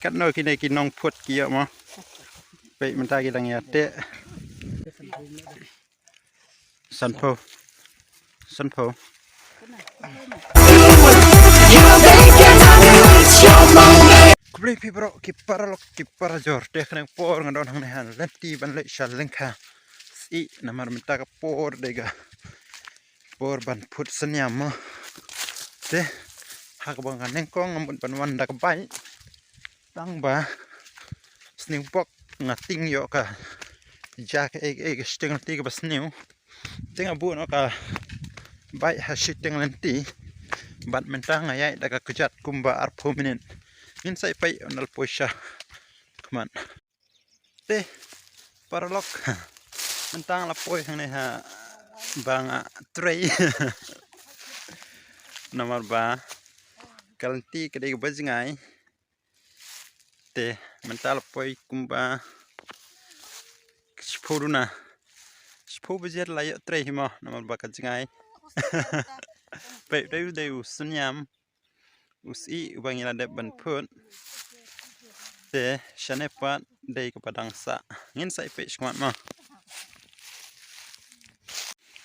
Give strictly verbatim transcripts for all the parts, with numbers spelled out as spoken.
Katno kine ki nongphut ki ïoh mo. Peit mynta ki dang ïa teh. Sanphew. Sanphew. Khublei phi baroh ki paralok ki parajor. Te kane por nga don hangne ha lynti ban leit sha lyngkha. Sih namar mynta ka por dei ka por ban phut synñiam mo. Te ha kaba nga nyngkong nga mut ban wan da ka bike. Tang ba sniew bok nga tieng ïoh ka ja kaei kaei ka shiteng lynti kaba sniew. Te nga buh noh ka bike ha shiteng lynti. Bad mynta nga ïaid da ka kjat kumba arphew minit. Ngin sa ïa peit ynda la poi sha khmat. Te paralok. Mynta nga la poi hangne ha ba nga trei. Namar ba ka lynti ka dei kaba jngai. Te mynta la poi kumba shiphew duna. Shiphew baje la ïoh trei hi mo namar ba ka jngai. Peit dei u dei u synñiam. U sih uba ngi la dep ban phut. Te shane pat dei kaba dang sah. Ngin sa ïa peit shakhmat mo.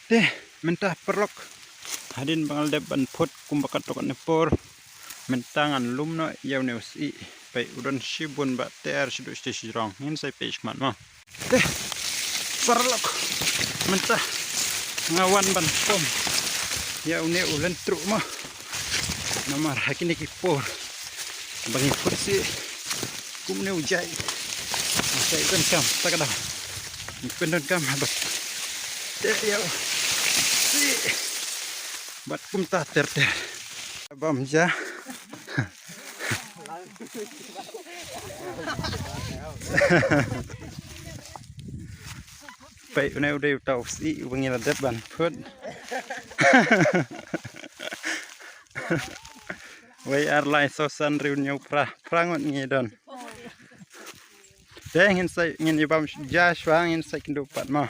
Te mynta paralok. Hadien ba nga la dep ban phut kumba katto katne por. Mynta ngan lum noh ïa une u sih. Peit u don shibun ba ter shaduh shatei shajrong. Ngin sa ïa peit shakhmat mo. Te paralok mynta nga wan ban pom ïa une u lyntruh mo. Namar ha kine ki por ba ngi phut sih kum une u jait. Jait donkam ta ka dang. Ngi pyndonkam ha bad te ïa u sih bad kumta ter ter. Bam ja. Peit une u dei uta u sih uba ngi la dep ban phut. Wei ar lai saw san hynriew hynñiew phra, phra ngut ngi don. Te ngin sa, ngin ïa bam ja shuwa ngin sa ïakynduh pat mo.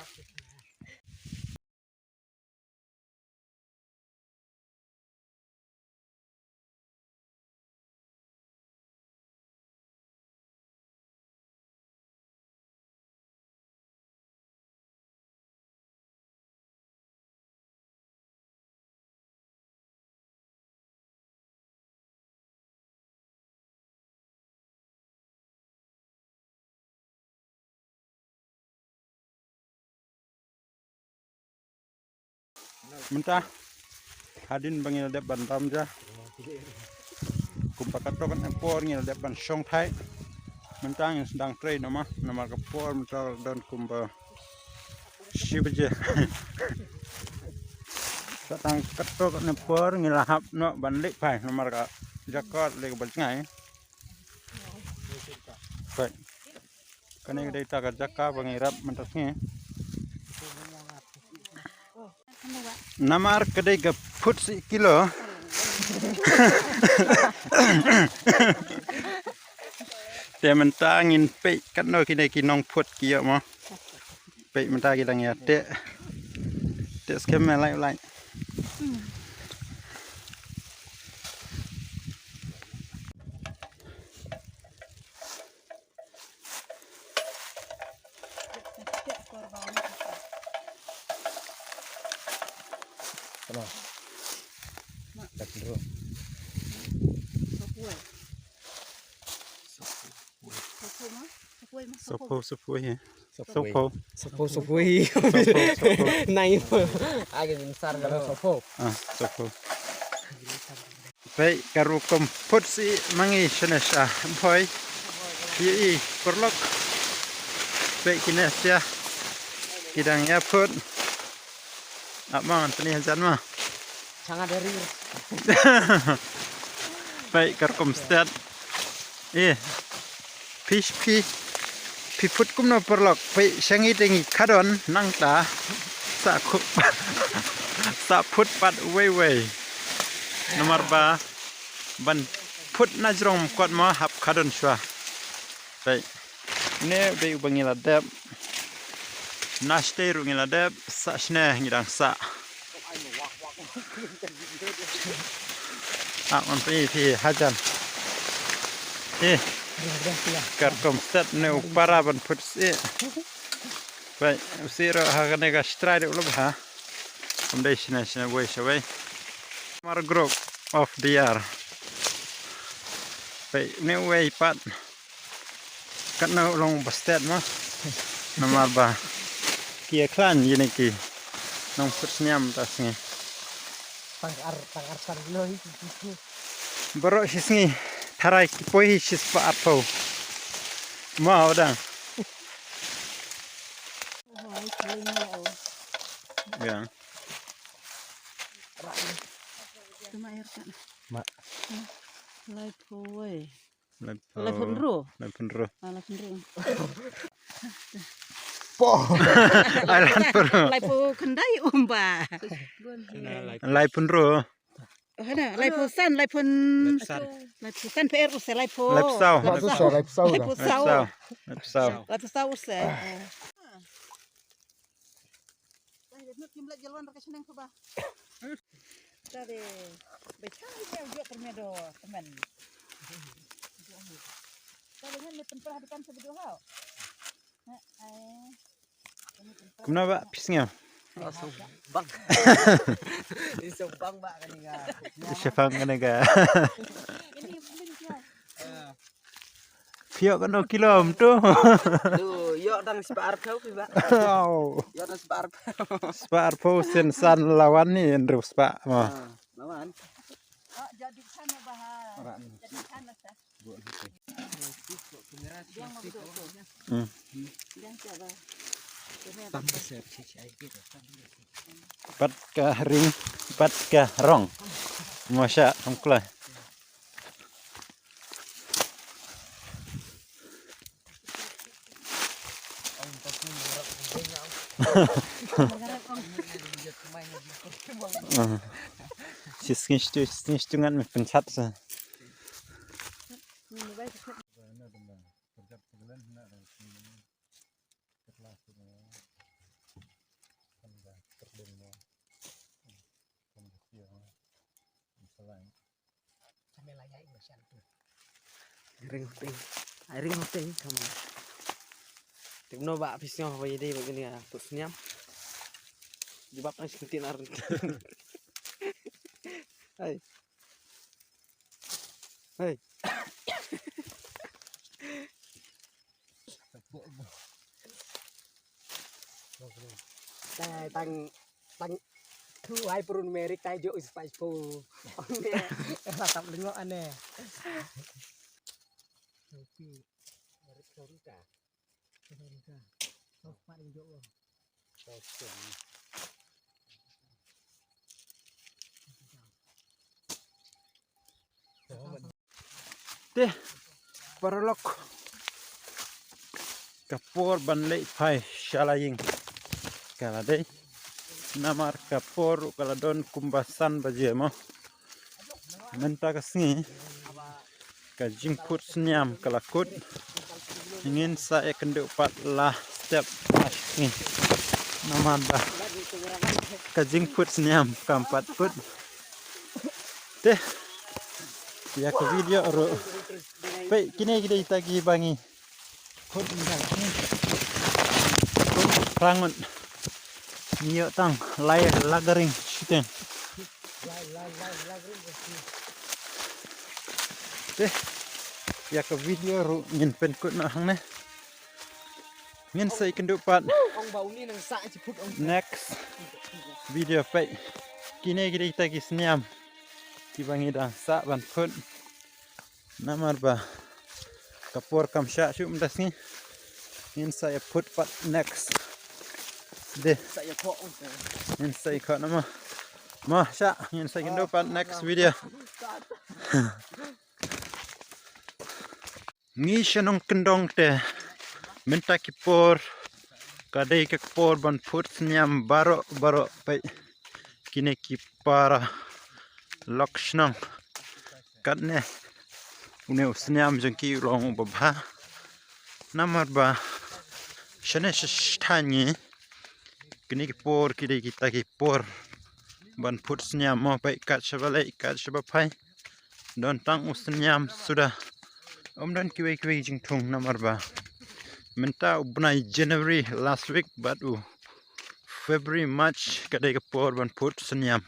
Mynta hadien ba ngi la dep ban bam ja. Kumba katto katne por ngi la dep ban shong thait. Mynta ngin sdang trei noh mo namar ka por mynta don kumba shi baje. Sa tang katto katne por ngi la hap noh ban leit phai namar ka jaka lei kaba jngai. Peit. Kane ka dei kata ka jaka ba ngi rap mynta sngi. Namar ka dei ka phut shi kilo. Te mynta ngin peit katno kine ki nongphut ki ïoh mo. Peit mynta ki dang ïa teh. Teh skhem me lai lai. Saphew, saphew hi. Saphew. Saphew, saphew hi. Saphew, saphew. Nai. Age bin sar ga saphew. Ah, saphew. Peit ka rukom phut shi ma ngi shane sha Umphoi. Phi i paralok. Peit kine sia ki dang ïa phut. Ap ma ngan pyni hajan ma. Changa deri. Peit ka rukom stet. Eh. Phi phi phi phut kumno paralok, phi sha ngi te ngi khadon nangta sa khu sa phut pat wei wei. Namar ba ban phut na jrong kot ma hap khadon shwa. Phi ne dei uba ngi la dep. Na shtei ruh ngi la dep, sa shne ngi dang sa. Ah, man phi phi hajan. Eh. Ka rukom stet ne u para ban put sih. Bai, u sih ruh ha kane ka shtrai de u lub ha. Kum dei shina shina wei shawei. Mar group of the year. Bai, ne wei pat. Katno long ba stet ma. Namar ba. Ki ya klan yene ki. Nong put sniam ta sngi. Tang ar, tang ar san lo hi. Baroh shi sngi tharai ki poi hi shi spah arphew. Ma wadang. Yang. Tuma air kan. Ma. Laiphew wei. Laiphew. Laiphew hynriew. Laiphew hynriew. Ah, laiphew hynriew. Po. Ai, laiphew hynriew. Laiphew khyndai um ba. Laiphew hynriew. Hana, laiphew san, laiphew san. Laiphew san pher u se laiphew. Laiphew saw. Laiphew saw. Laiphew saw. Laiphew saw. Laiphew saw u se. Tade, bechai bechai ujuk permedo temen. Tade ngan le penperah depan sebedo hau. Kumno ba pis ngam? Bang. Iso bang ba kani ga. Iso bang kani ga. Pio kano kilo tu. Tu, yo dang spar thau pi ba. Yo dang spar. Spar po sen san lawan ni enru spar ma. Lawan. Jadi sana bahar. Jadi sana sa. Hmm. Pat ka ring, pat ka rong. Masya, angkla. Sis ngis tu, sis ngis tu ngan me penchat sa. Ring hoteng. Ai ring hoteng kam. Tik no ba pis ngam ba yedi ba gini ya. Put sniam. Jubab nang skintin ar. Hai. Hai. Tang tang tang tu ai perun merik tai jo is pai po. Ela tap lengo ane. Tapi merik sorita. Sorita. Sok pat jo. Te paralok, ka por ban leit phai sha la ïing ka la dei, namar ka por ka la don kumba san baje mo. Mynta ka sngi ka jingput sniam ka la kut. Ngin sa ïakynduh pat la step. Namar ba ka jingput sniam kam pat kut. Te ïa ka video ruh. Peit kine ki dei kita kiba ngi kut mynta ka sngi. Kut phra ngut. Ngi ïoh tang lai lak ring shiteng. Te ïa ka video ruh ngin pynkut noh hangne. Ngin sa ïakynduh pat next video. Peit kine ki dei kita ki sniam kiba ngi dang sah ban put. Namar ba ka por kam shah shuh mynta sngi. Ngin sa ïa put pat next day. Ngin sa ïa kho nama. Ma shah ngin sa ïakynduh pat next video. Ngi sha nongkyndong te mynta ki por ka dei ka por ban put sniam baroh baroh. Peit kine ki para lok shnong. Katne une u sniam jong ki u long uba bha. Namar ba shane sha sha ngi kine ki por ki dei kita ki por ban put sniam mo. Peit kat shaba leh kat shaba phai don tang u sniam suda. Ym don kiwei kiwei jingthung namar ba mynta u bnai January last week bad u February, March ka dei ka por ban put synñiam.